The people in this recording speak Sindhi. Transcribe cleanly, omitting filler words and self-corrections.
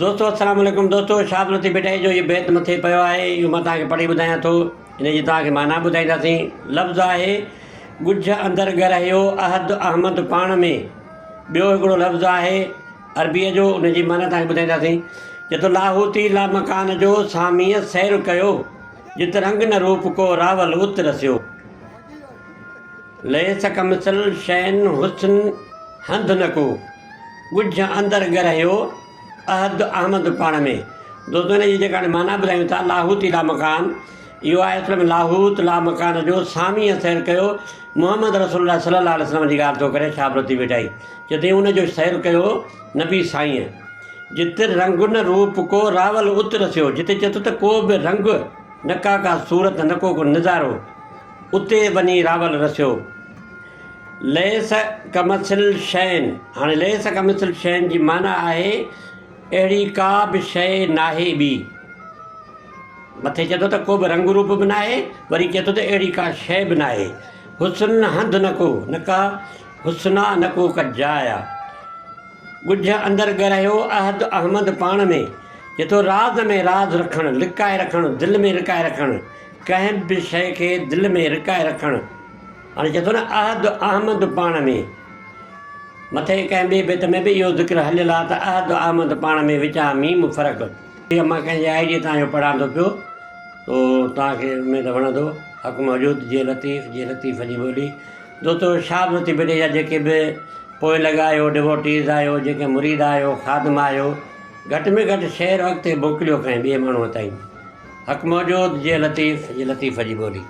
دوستو السلام عليڪم دوستو شاهه عبداللطيف ڀٽائي جو هي بيت مٿي پيو آهي اهو مان توهان کي پڙهي ٻڌايان ٿو ان جي توهان کي معنيٰ ٻڌائينداسين لفظ آهي ڳجهه اندر ڳرهيو احد احمد پاڻ ۾ ٻيو هڪڙو لفظ آهي عربيء جو ان جي معنيٰ توهان کي ٻڌائينداسين چئي ٿو لاهوتي لامڪان جو ساميء سير ڪيو جت رنگ نه روپ ڪو راول ات رسيو ليس ڪمثل شيء حسن هنڌ نه ڪو، ڳجهه اندر ڳرهيو احد احمد پاڻ ۾. دوستو ان جي جيڪا هاڻي معنيٰ ٻڌايون ٿا لاهوتي لامڪان اهو آهي اصل ۾ لاهوت لامڪان جو ساميء سير ڪيو محمد رسول الله صلي الله عليه وسلم جي ڳالهه ٿو ڪري شاهه عبداللطيف ڀٽائي چئي ٿو ان جو سير ڪيو نبي سائينء جت رنگ نه روپ ڪو راول ات رسيو جتي چئي ٿو ته ڪو به رنگ نه ڪا ڪا صورت نه ڪو ڪو نظارو اتي وڃي راول رسيو. ليس ڪمثل شيء هاڻي ليس ڪمثل شيء جي معنيٰ آهي اهڙي ڪا به شيء ناهي ٻي. مٿي چئي ٿو ته ڪو به رنگ روپ به ناهي وري چئي ٿو ته اهڙي ڪا شيء به ناهي. حسن هنڌ نه ڪو، نه ڪا حسن آ نه ڪو ڪا جاء آ. ڳجهه اندر ڳرهيو احد احمد پاڻ ۾. چئي ٿو راز ۾ راز رکڻ، لڪائي رکڻ، دل ۾ لڪائي رکڻ. ڪنهن به شيء کي دل ۾ رڪائي رکڻ. هاڻي چئي ٿو نه احد احمد پاڻ ۾. مٿي ڪنهن ٻئي بيت ۾ به اهو ذڪر هليل آهي ته احد احمد پاڻ ۾ وچان ميم فرق. هي مان ڪنهن جي I D تان اهو پڙهان ٿو پيو تو توهان کي اميد وڻندو. حق موجود جي لطيف جي لطيف جي ٻولي. دوستو شاهه عبداللطيف ڀٽي جا جيڪي به پوئلڳ آهيو ڊووٽيز آهيو جيڪي مريد آهيو خادم آهيو گهٽ ۾ گهٽ شعر اڳتي موڪليو ڪنهن ٻئي ماڻهوء تائين. حق موجود جي لطيف جي لطيف جي ٻولي.